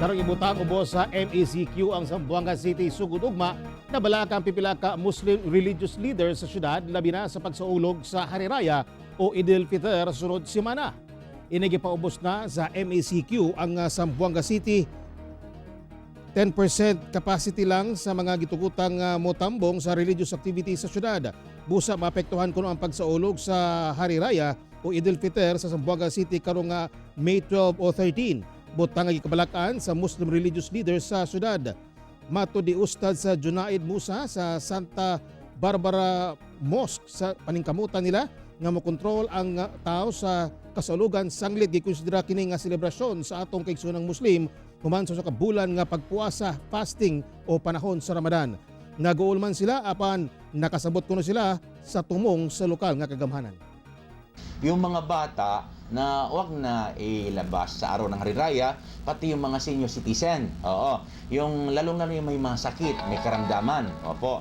Karong ibutang ubos sa MECQ ang Zamboanga City sugod ugma, nabalaka ang pipila ka Muslim religious leaders sa syudad, labi na sa pagsaulog sa Hari Raya o Idul Fitr sunod semana. Ini gipaubos na sa MECQ ang Zamboanga City. 10% capacity lang sa mga gitugutang motambong sa religious activity sa syudad. Busa maapektuhan kuno ang pagsaulog sa Hari Raya o Idul Fitr sa Zamboanga City karong May 12 o 13. Butang nga gikabalakan sa Muslim religious leaders sa syudad. Matud ni Ustad sa Junaid Musa sa Santa Barbara Mosque, sa paningkamutan nila nga mokontrol ang tao sa kasaulugan, sanglit gikonsidera kini nga selebrasyon sa atong kaigsoonang Muslim human sa kabulan nga pagpuasa, fasting o panahon sa Ramadan. Naguol man sila, apan nakasabot kuno sila sa tumong sa lokal nga kagamhanan. Yung mga bata na wag na ilabas sa araw ng Hari Raya, pati yung mga senior citizen. Oo. Yung lalong-lalo yung may mga sakit, may karamdaman. Opo.